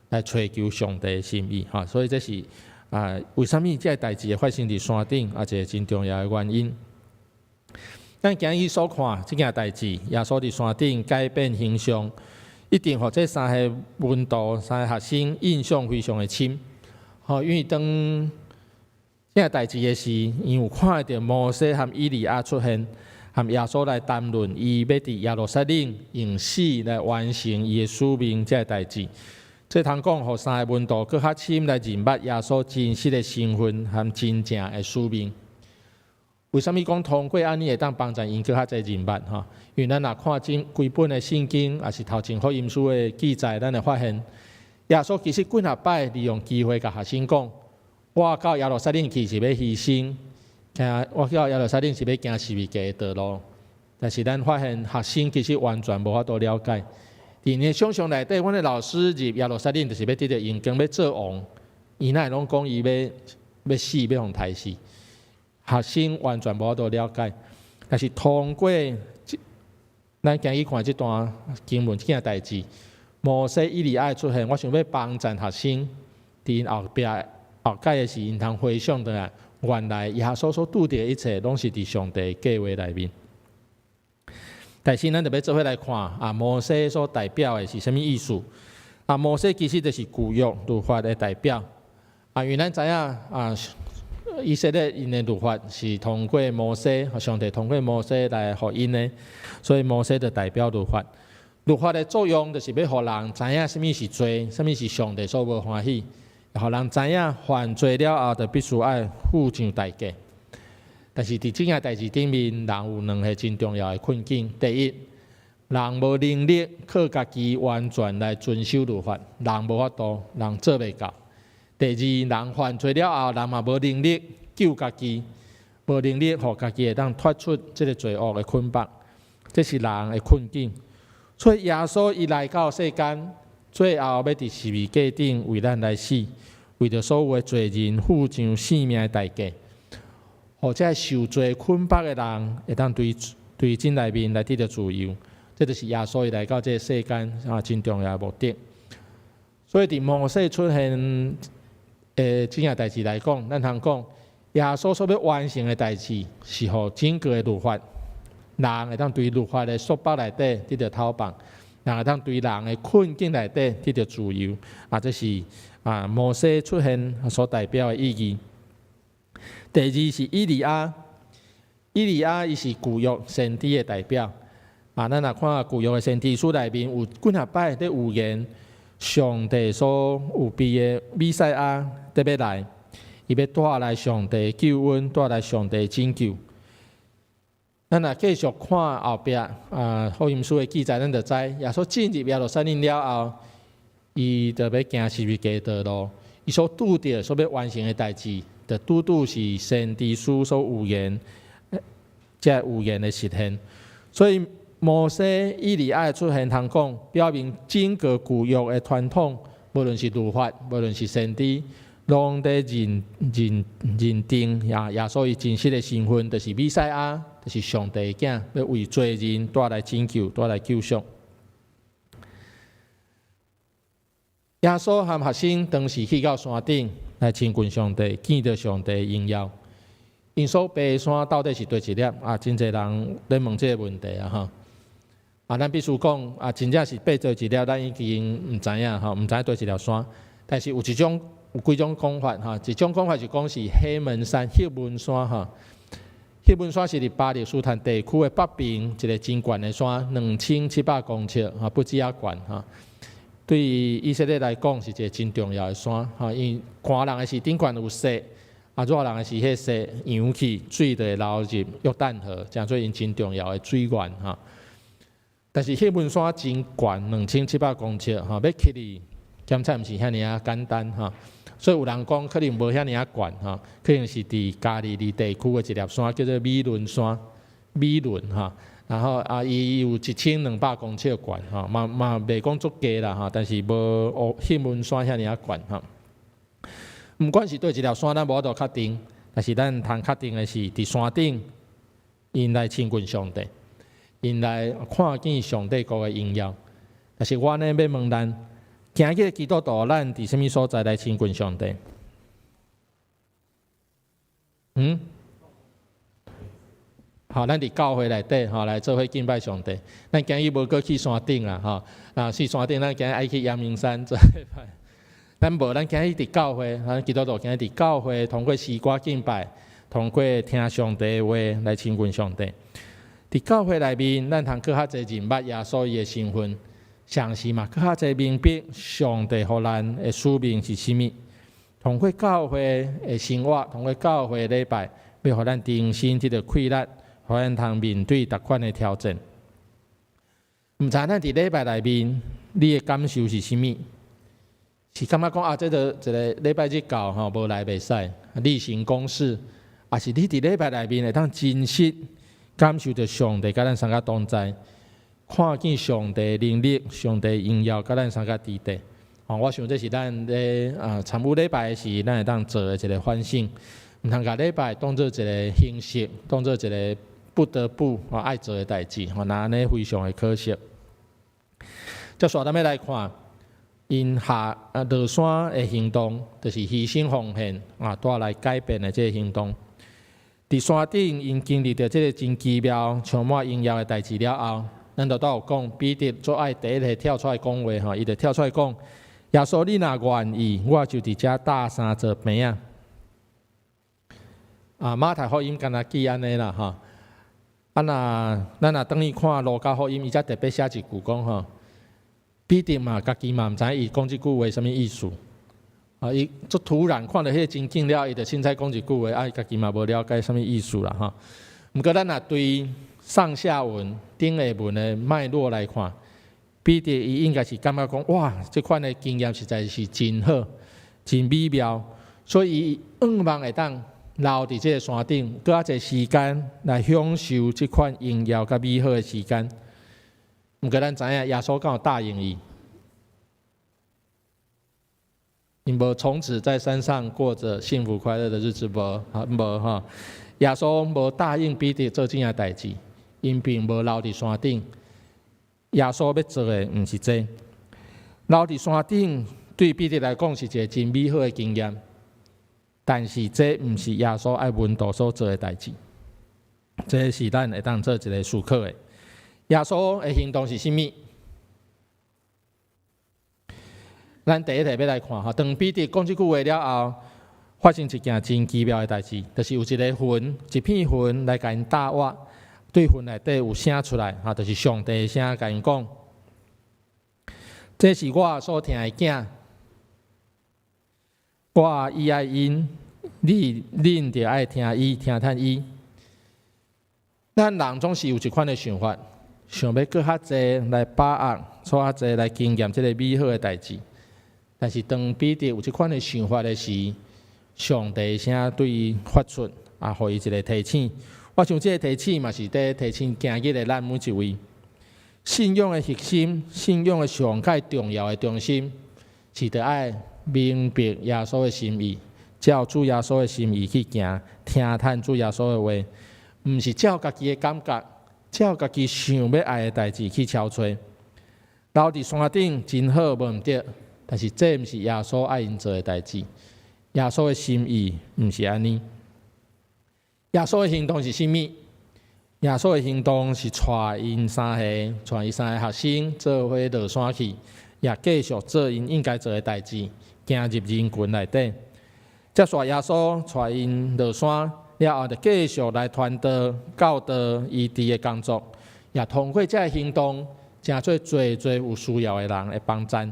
來揣求上帝的心意，哈。所以這是啊，為啥物這个代誌會發生佇山頂？啊，一个真重要的原因。咱今日所看這件代誌，耶穌佇山頂改變形象，一定予這三个門徒、三个學生印象非常的深。吼，因為當這件代誌的時，𪜶有看著摩西和以利亞出現，和耶穌來談論伊欲佇耶路撒冷用死來完成伊的使命這个代誌。這通講，予三个門徒閣較深來認捌耶穌真實的身份和真正的使命。為啥物講通過按呢會當幫助𪜶閣較濟認捌？吼，因為咱若看整規本的聖經，抑是頭前福音書的記載，咱會發現耶穌其實幾若擺利用機會共學生講：我到耶路撒冷去是欲犧牲，行我到耶路撒冷是欲行十字架的道路。但是咱發現學生其實完全無法度了解。佇𪜶的想像內底，阮的老師入耶路撒冷就是欲得著榮光，欲做王。伊哪會攏講伊欲死，欲予刣死？學生完全無法度了解。但是通過這咱今日看這段經文這件代誌，摩西、以利亞的出現，我想欲幫助學生佇𪜶後壁後蓋的時，𪜶通回想轉來，原來耶穌所拄著的一切，攏是佇上帝的計劃內面。但是咱就欲做伙來看啊，摩西所代表的是啥物意思？啊，摩西其實就是舊約律法的代表。啊，因為咱知影啊，以色列𪜶的律法是通過摩西，上帝通過摩西來予𪜶的，所以摩西就代表律法。律法的作用就是欲予人知影啥物是罪，啥物是上帝所無歡喜，予人知影犯罪了後，就必須愛付上代價。但是佇這件代誌頂面，人有兩个真重要的困境。第一，人無能力靠家己完全來遵守律法，人無法度，人做袂到。第二，人犯罪了後，人嘛無能力救家己，無能力予家己會當脫出這个罪惡的捆綁，這是人的困境。所以耶穌伊來到世間，最後欲佇十字架頂為咱來死，為著所有的罪人付上性命的代價，予這受罪捆綁的人會當對真內面來得著自由。這就是耶穌伊來到這个世間啊，真重要的目的。所以佇摩西出現的這件代誌來講，咱通講耶穌所欲完成的代誌，是予整個的律法，人會當對律法的束縛內底得著解放，人會當對人的困境內底得著自由。啊，這是啊摩西出現所代表的意義。第二是以利亞，以利亞伊是舊約先知的代表。啊，咱若看舊約的先知書內面有幾若擺佇預言上帝所預備的彌賽亞得欲來，伊欲帶來上帝的救恩，帶來上帝的拯救。咱若繼續看後壁啊，福音書的記載，咱就知耶穌進入耶路撒冷了後，伊就欲行十字架道路，伊所拄著所欲完成的代誌，就拄拄是先知書所預言，這預言的實現。所以摩西、以利亞的出現，通講表明整個舊約的傳統，無論是律法，無論是先知，攏佇認定耶穌伊真實的身份，就是彌賽亞，就是上帝的囝，欲為罪人帶來拯救、帶來救贖。耶穌和學生當時去到山頂來親近上帝，見著上帝的榮耀。𪜶所爬的山到底是佗一粒？啊，真濟人咧問這个問題啊！吼，啊，咱必須講啊，真正是爬佗一粒，咱已經毋知影吼，毋知佗一粒山。但是有一種有幾種講法吼，一種講法是講是黑門山、黑門山吼。黑門山是佇巴勒斯坦地區的北邊一个真懸的山，2700公尺，吼，不止遐懸吼。對以色列來講是一个真重要的山，吼，因為寒人的時頂懸有雪，啊，熱人的時彼个雪溶去，水就會流入約旦河，成做𪜶真重要的水源吼。但是彼門山真懸，2700公尺，吼，欲去哩檢查毋是遐爾仔簡單吼。所以有人講可能無遐爾仔懸吼，可能是佇加利利地區的一粒山叫做米倫山，米倫吼。然後啊，伊有1200公尺懸吼，嘛袂講足低啦吼，但是無彼門山遐爾仔懸吼。毋管是佗一粒山，咱無法度確定，但是咱通確定的是，佇山頂，𪜶來親近上帝，𪜶來看見上帝國的榮耀。但是我呢，欲問咱，今日基督徒，咱佇啥物所在來親近上帝？嗯？好，咱佇教會內底吼來做伙敬拜上帝。咱今日無閣去山頂啦，吼。若去山頂，咱今日愛去陽明山做禮拜。咱無，咱今日佇教會，咱基督徒今日佇教會，通過詩歌敬拜，通過聽上帝的話來親近上帝。佇教會內面，咱通閣較濟認捌耶穌伊的身份，同時嘛，閣較濟明白上帝予咱的使命是啥物。通過教會的生活，通過教會禮拜，欲予咱重新得著氣力，予咱通面對逐款的挑戰。毋知咱佇禮拜內面，你的感受是啥物？是感覺講啊，這个一个禮拜日到吼，無來袂使，例行公事，抑是你佇禮拜內面會當真實感受著上帝佮咱相佮同在，看見上帝能力、上帝榮耀佮咱相佮佇底。哦，我想這是咱咧啊參與禮拜的時，咱會當做的一個反省，毋通共禮拜當做一個形式，當做一個不得不啊愛做的代誌，吼，若按呢非常的可惜。接續咱欲來看，𪜶下啊落山的行動，就是犧牲奉獻啊，帶來改變的這个行動。佇山頂，𪜶經歷著這个真奇妙、充滿榮耀的代誌了後，咱就拄有講，彼得最愛第一个跳出來講話吼，伊就跳出來講：耶穌，你若願意，我就佇遮搭三座棚仔。啊，馬太福音敢若記按呢啦吼。啊，若咱若轉去看路加福音，伊才特別寫一句講吼。彼得嘛，家己嘛毋知伊講這句話啥物意思。啊，伊足突然看著彼个情景了，伊就凊彩講一句話，啊，伊家己嘛無了解啥物意思啦吼。毋過咱若對上下文、頂下文的脈絡來看，彼得伊應該是感覺講，哇，這款的經驗實在是真好、真美妙，所以伊向望會當留佇這个山頂，閣較濟時間來享受這款榮耀佮美好的時間。毋過咱知影，耶穌敢有答應伊？𪜶無從此在山上過著幸福快樂的日子無？無吼。耶穌無答應彼得做這件代誌，𪜶並無留佇山頂。耶穌欲做的毋是這個，留佇山頂對彼得來講是一个真美好的經驗，但是這毋是耶穌愛門徒所做的代誌。這是咱會當做一个思考的。耶穌的行動是啥物？咱第一題欲來看吼，當彼得講這句話了後，發生一件真奇妙的代誌，就是有一个雲，一片雲來共𪜶搭倚，對雲內底有聲出來，吼，就是上帝的聲，共𪜶講：這是我所疼的囝，我喜愛𪜶，你恁著愛聽伊，聽趁伊。咱人總是有一款的想法，想欲閣較濟來把握，閣較濟來經驗這个美好的代誌。但是當彼得有這款的想法的時，上帝聲對伊發出，啊，予伊一个提醒。我想這个提醒嘛是佇提醒今日的咱每一位。信仰的核心，信仰的上蓋重要的中心，是著愛明白耶穌的心意，照主耶穌的心意去行，聽趁主耶穌的話，毋是照家己的感覺，照家己想欲愛的代誌去敲揣。留佇山頂真好，無毋對，但是這毋是耶穌愛𪜶做的代誌。耶穌的心意毋是按呢。耶穌的行動是啥物？耶穌的行動是帶𪜶三个，帶伊三个學生做伙落山去，也繼續做𪜶應該做的代誌，行入人群內底。接續耶穌帶𪜶落山了後，就繼續來傳道、教導醫治的工作，也通過這个行動，成做濟濟有需要的人的幫贊。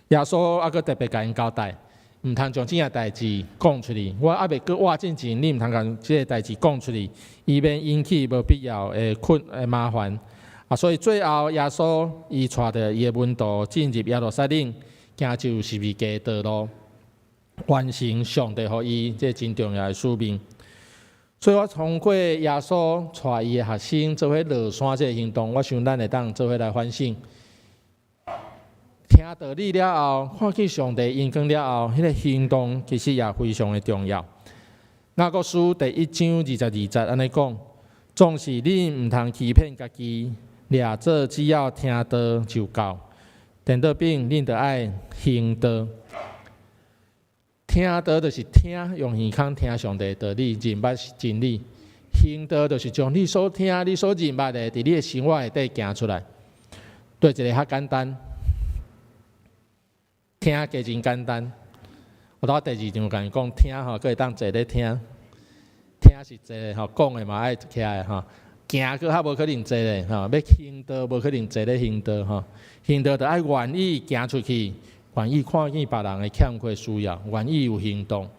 耶穌猶閣特別共𪜶交代，毋通將這件代誌講出去。我猶未閣活進前，你毋通共這个代誌講出去，以免引起無必要的困的麻煩。啊，所以最後耶穌伊帶著伊的門徒進入耶路撒冷，行走十字架道路，完成上帝予伊這真重要的使命。所以我通過耶穌帶伊的學生做伙落山這个行動，我想咱會當做伙來反省。聽道理了後，看見上帝榮光了後，彼个行動其實也非常的重要。雅各書第一章二十二節按呢講：總是恁毋通欺騙家己，掠做只要聽道就夠，顛倒反恁著愛行道。聽道就是聽，用耳孔聽上帝的道理，認捌真理。行道就是將你所聽、你所認捌的，佇你的生活內底行出來。對一个較簡單，聽加真簡單。我頭第二場共伊講，聽吼，閣會當坐咧聽，聽是坐咧吼，講的嘛愛徛來吼，行閣較無可能坐咧吼，欲行道無可能坐咧行道吼，行道就愛願意行出去，願意看見別人的欠缺需要，願意有行動。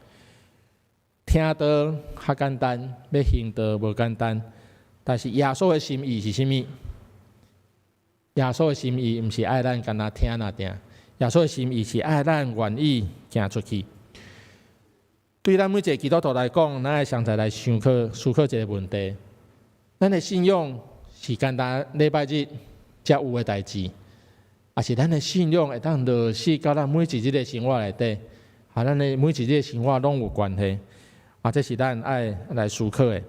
聽道較簡單，欲行道無簡單。但是耶穌的心意是啥物？耶穌的心意毋是愛咱干焦聽爾爾，耶穌的心意是愛咱願意行出去。對咱每一个基督徒來講，咱愛相再來想考思考一个問題：咱的信仰是干焦禮拜日才有的代誌，抑是咱的信仰會當落實到咱每一日的生活內底，和咱的每一日的生活攏有關係？啊，這是咱愛來思考的。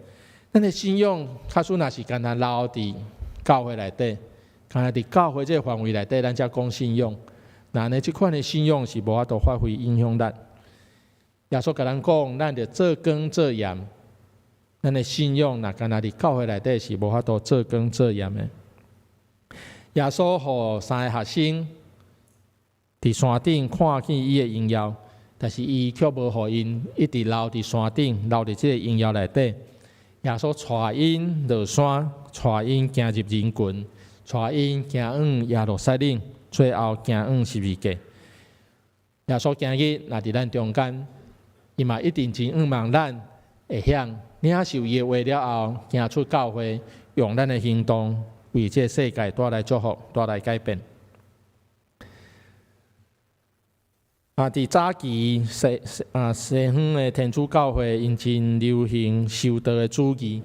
咱的信仰，假使若是干焦留佇教會內底，干焦佇教會這个範圍內底，咱才講信仰。那呢，這款的信仰是無法度發揮影響力。耶穌共咱講，咱著做光做鹽。咱的信仰若干焦佇教會內底是無法度做光做鹽的。耶穌予三个學生佇山頂看見伊的榮耀。但是伊卻無予𪜶一直留佇山頂，留佇這个榮耀內底。耶穌帶𪜶落山，帶𪜶行入人群，帶𪜶行往耶路撒冷，最後行往十字架。耶穌今日若佇咱中間，伊嘛一定真向望咱會曉領受伊的話了後，行出教會，用咱的行動為這个世界帶來祝福，帶來改變。啊！佇早期西啊西方的天主教會，𪜶真流行修道的主義，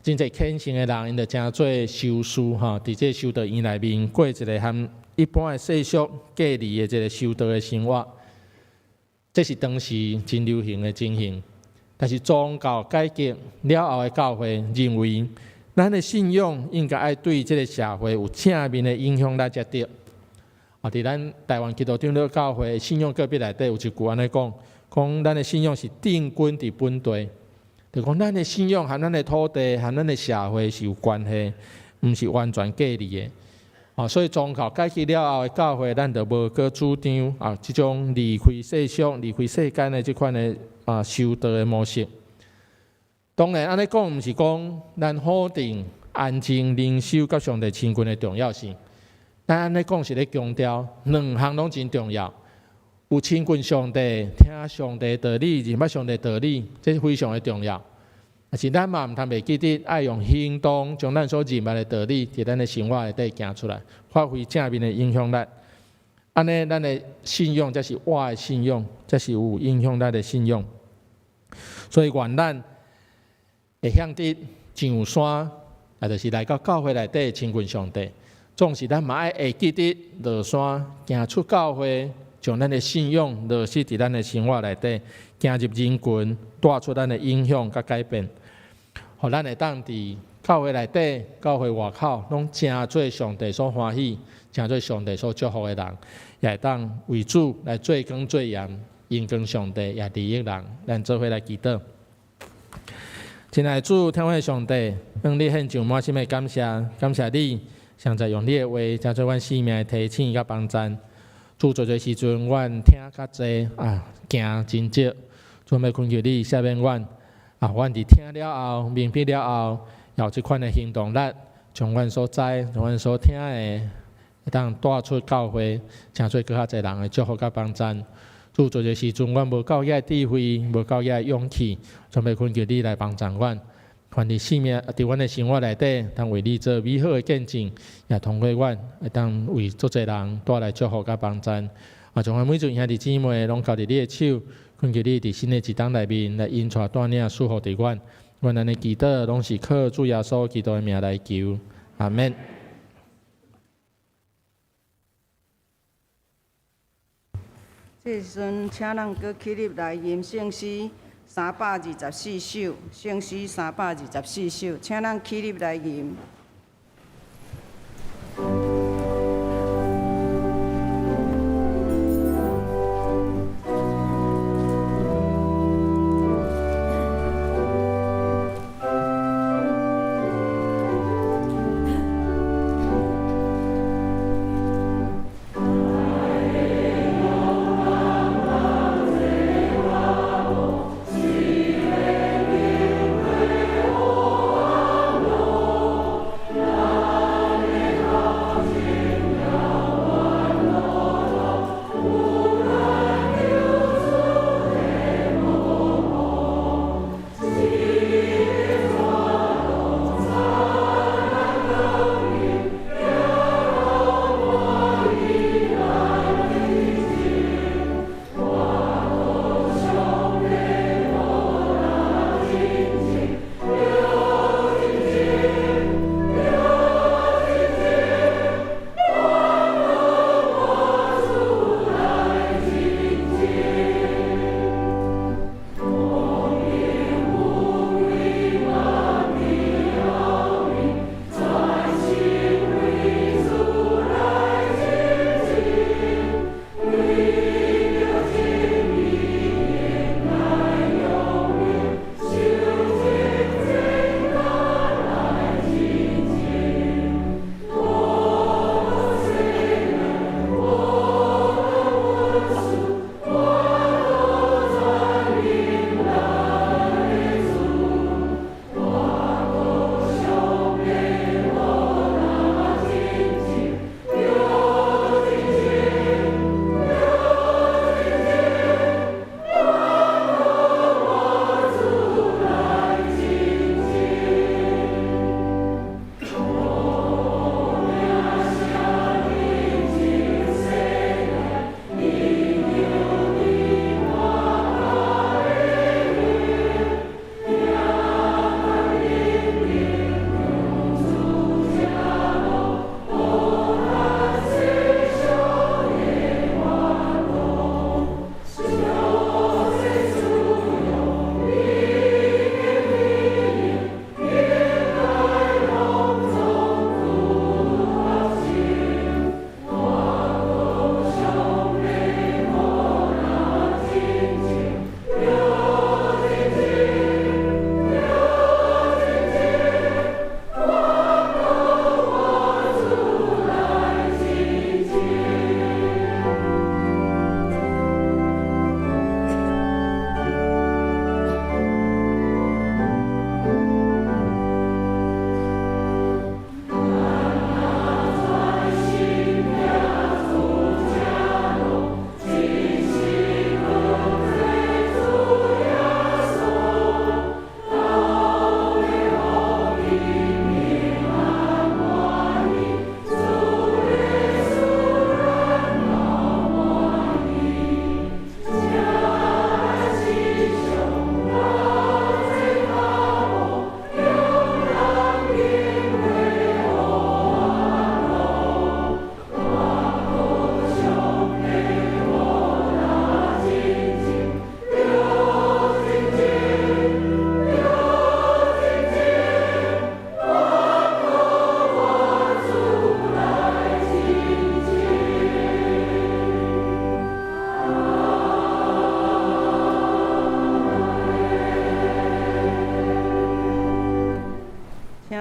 真濟虔誠的人，𪜶就成做修士吼，佇這修道院內面過一个和一般的世俗隔離的一个修道的生活。這是當時真流行的情形。但是宗教改革了後的教會認為，咱的信仰應該愛對這个社會有正面的影響力才對。啊！佇咱台灣基督長老教會信仰告白內底有一句按呢講，講咱的信仰是定根佇本地，就講咱的信仰和咱的土地、和咱的社會是有關係，毋是完全隔離的。啊，所以宗教改革了後的教會，咱就無閣主張啊，這種離開世俗、離開世間的這款的啊修道的模式。當然，按呢講毋是講咱否定安靜靈修佮上帝親近的重要性。咱按呢講是咧強調兩項攏真重要，有親近上帝、聽上帝道理、認捌上帝道理，這是非常的重要。但是咱嘛毋通袂記得，愛用行動將咱所認捌的道理，佇咱的生活內底行出來，發揮正面的影響力。按呢，咱的信仰才是活的信仰，才是有影響力的信仰。所以，願咱會曉得上山，也就是來到教會內底親近上帝。總是咱嘛愛會記得落山，行出教會，將咱的信仰落實佇咱的生活內底，行入人群，帶出咱的影響佮改變，予咱會當佇教會內底、教會外口，攏成做上帝所歡喜、成做上帝所祝福的人，也會當為主來做光做鹽，榮光上帝，也利益人。咱做伙來祈禱。親愛的主，疼阮的上帝，向你獻上滿心的感謝，感謝你。上濟用你的話，成做阮生命的提醒佮幫贊。主濟濟時陣，阮聽較濟啊，行真少。主欲懇求你赦免阮啊，阮佇聽了後，明白了後，有這款的行動力，將阮所知、將阮所聽的，會當帶出教會，成做閣較濟人的祝福佮幫贊。主濟濟時陣，阮無夠遐智慧，無夠遐勇氣，主欲懇求你來幫贊阮。願佇生命，佇阮的生活內底，當為你做美好的見證，也通過阮會當為足濟人帶來祝福佮幫贊。啊，將阮每一位兄弟姊妹攏交佇你的手，懇求你佇新的一冬內面來引帶帶領賜福佇阮。阮按呢祈禱，攏是靠主耶穌基督的名來求。阿們。這時陣，請咱閣起立來吟聖詩324首，聖詩324首，請咱起立來吟。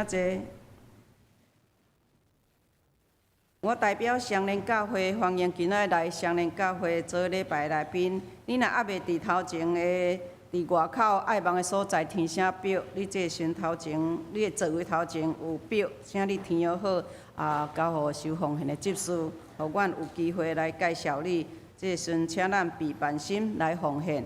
請坐。我代表雙連教會歡迎今仔日來雙連教會做禮拜來賓。你若猶未佇頭前的，佇外口愛望的所在填寫表，你這個時頭前，你的座位頭前有表，請你填好，啊，交予收奉獻的執事，予阮有機會來介紹你。這個時陣，請咱備辦心來奉獻。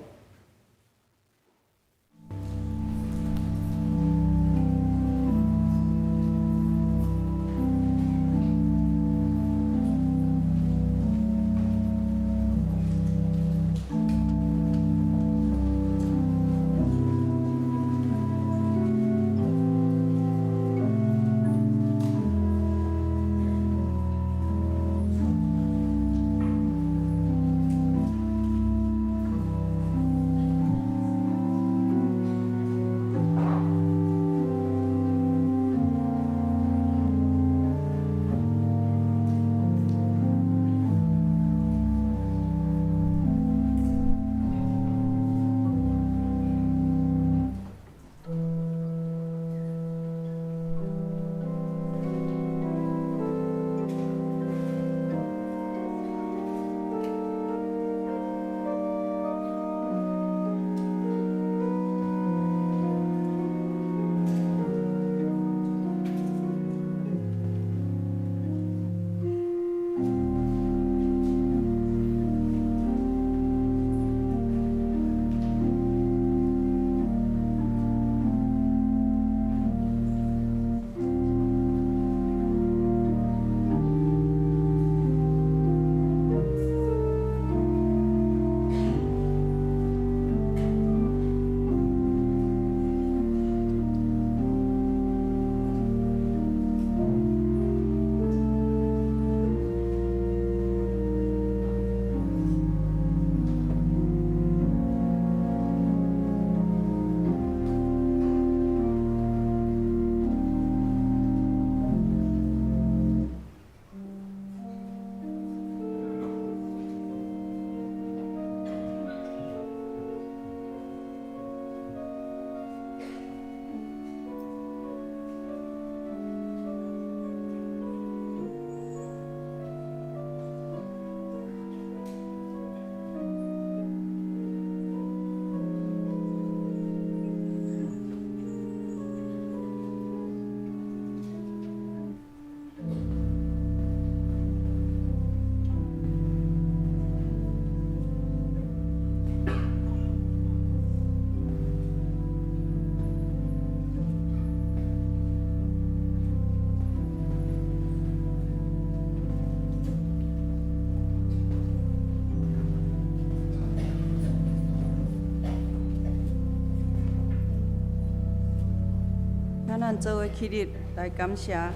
請咱做伙起立來感謝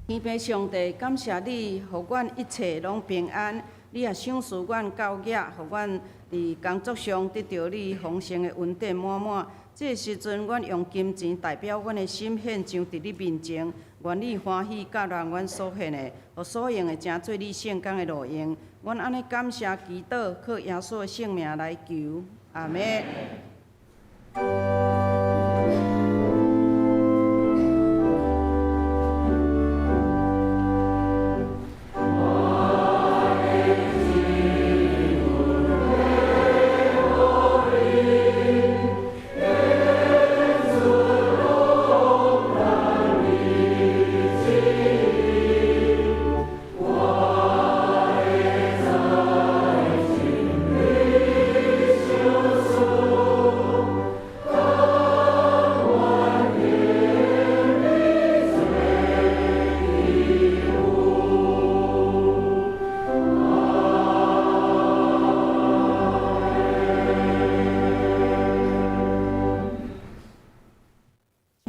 天父上帝，感謝你，予阮一切攏平安。你也賞賜阮教業，予阮佇工作上得著你豐盛的恩典滿滿。這个時陣，阮用金錢代表阮的心獻上佇你面前，願你歡喜接納阮所獻的，予所用的成做你聖工的路用。阮按呢感謝祈禱，靠耶穌的聖名來求，阿們。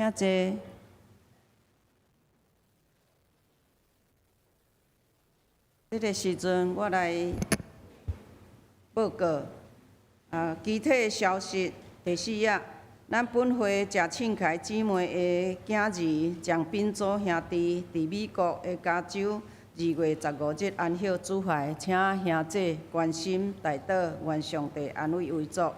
請坐。這个時陣，我來報告啊，具體的消息第四頁，咱本會謝慶凱姊妹的囝兒蔣秉祖兄弟，佇美國的加州，2月15日安息主懷，請兄姐關心代禱，願上帝安慰遺族。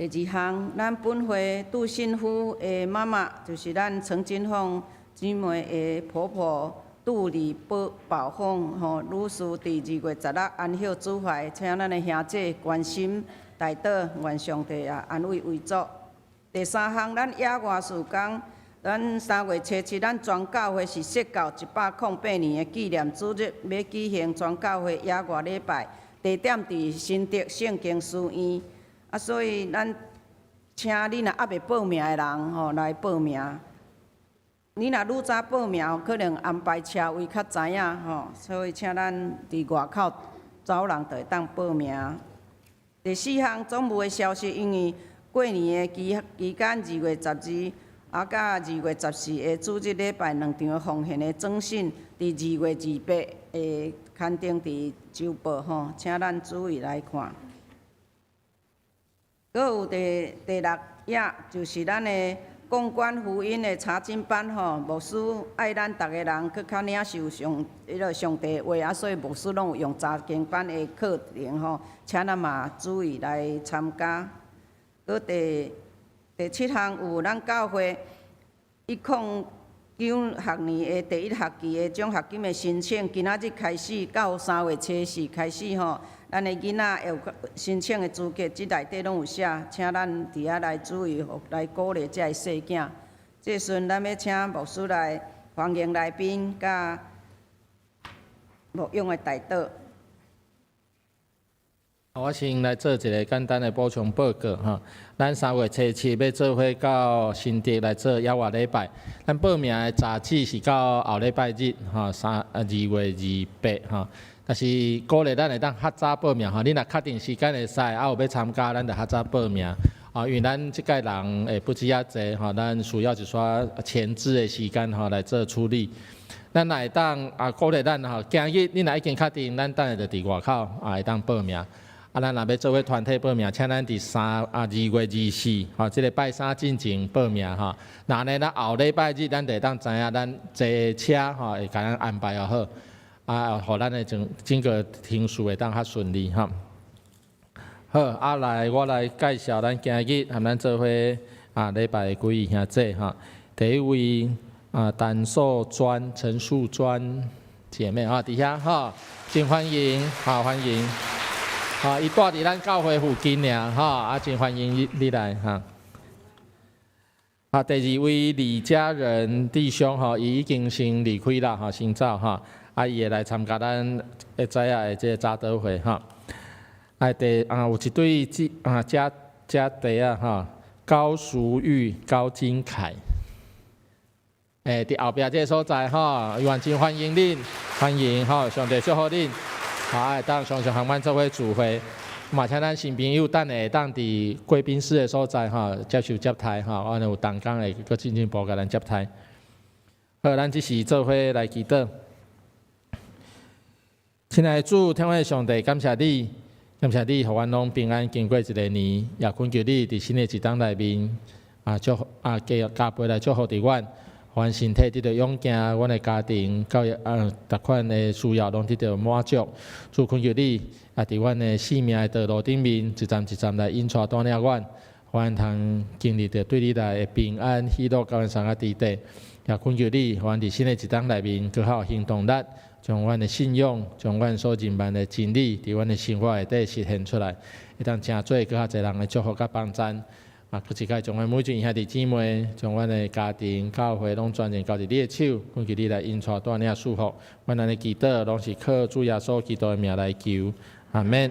第二項，咱本會杜信夫的媽媽，就是咱陳金鳳姊妹的婆婆杜李寶寶鳳吼女士，佇2月16安息主懷，請咱的兄姐關心代禱，願上帝也安慰遺族。第三項，咱野外事工，咱3月初7，咱全教會是釋教108年的紀念主日，欲舉行全教會野外禮拜，地點佇新竹聖經書院。啊，所以咱請你若猶未報名的人吼來報名。你若愈早報名，可能安排車位較知影吼，所以請咱佇外口走人就會當報名。第四項總務的消息，因為過年的期期間，2月12啊，佮2月14的主日禮拜兩場奉獻的徵信，佇2月28會刊登佇週報吼，請咱注意來看。閣有第第六頁，就是咱的共觀福音的查經班吼，牧師愛咱逐个人閣較領受上彼个上帝的話啊，所以牧師攏有用查經班的課程吼，請咱嘛注意來參加。閣第第七項有咱教會109學年的第一學期的獎學金的申請，今仔日開始到3月初4開始吼。咱的囡仔會有申請的資格，這內底攏有寫，請咱佇遐來注意，來鼓勵這个細囝。這時陣，咱欲請牧師來歡迎來賓，佮牧養的代禱。我先來做一个簡單的補充報告哈。咱3月初7欲做伙到新竹來做野外禮拜，咱報名的截止是到後禮拜日哈，2月28哈。但是鼓勵咱會當較早報名吼，你若確定時間會使，啊有欲參加，咱就較早報名。啊，因為咱這屆人會不止遐濟吼，咱需要一寡前置的時間吼來做處理。咱若會當啊鼓勵咱吼，今日你若已經確定，咱等下就佇外口啊會當報名。啊，咱若欲做伙團體報名，請咱佇2月24吼，這个拜三進前報名吼。若按呢，咱後禮拜日咱就會當知影咱坐車吼會共咱安排好。啊，予咱的整整個程序會當較順利吼。好，啊來，我來介紹咱今日和咱做伙啊禮拜的幾位兄姊吼。第一位啊，陳素專、陳素專姐妹啊，佇遐吼，真歡迎，好歡迎。好，伊蹛佇咱教會附近爾吼，啊，真歡迎你你來哈。啊，第二位李家仁弟兄吼，伊已經先離開啦，吼，先走吼。啊，伊會來參加咱會知影的這个早禱會吼。啊，第啊有一對姊啊姐姐弟啊吼，高淑玉、高金凱，欸，佇後壁這个所在吼，伊真歡迎恁，歡迎吼，上帝祝福恁，好，會當常常和阮做伙聚會，嘛請咱新朋友等下會當佇貴賓室的所在吼，接受接待吼，阮有同工會閣進一步共咱接待。好，咱這時做伙來祈禱。親愛的主，天父上帝，感謝你，感謝你，予阮攏平安經過一个年，也懇求你佇新的一冬內面，啊祝福啊加加倍來祝福佇阮，予阮身體得到勇健，阮的家庭教育啊，逐款的需要攏得到滿足。主懇求你，啊佇阮的生命的道路頂面，一站一站來引帶帶領阮，予阮通經歷著對你來的平安喜樂，佮阮三個弟弟。也懇求你，予阮佇新的一冬內面，閣較有行動力。將阮的信仰，將阮所認捌的真理，佇阮的生活內底實現出來，會當成做閣較濟人的祝福佮幫贊。啊，閣一擺將阮每一位兄弟姊妹，將阮的家庭、教會攏全然交佇你的手，懇求你來引帶帶領祝福。阮按呢祈禱，攏是靠主耶穌基督的名來求，阿門。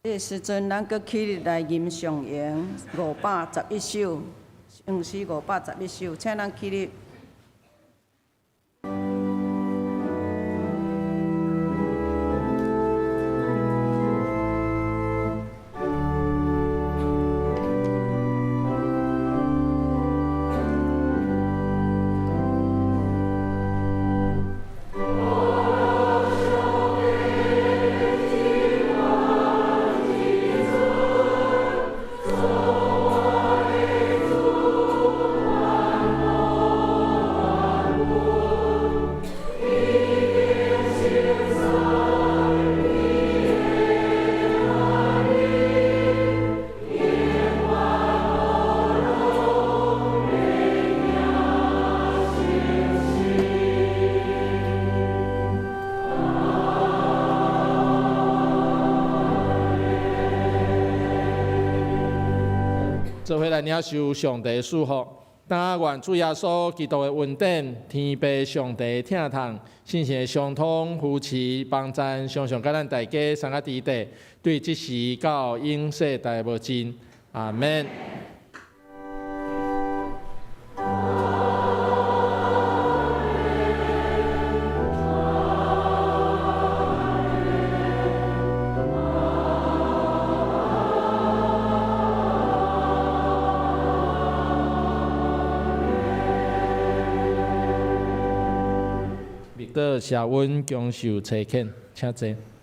這个時陣，咱閣起立來吟頌詠511首。聖詩511首，請咱起立。做伙來領受上帝祝福。但願主耶穌基督的恩典、天父上帝疼痛、聖神的相通、扶持、幫贊，常常佮咱大家三個佇底，對這時到永世代無盡。阿門。默禱謝恩，享受差遣，請坐。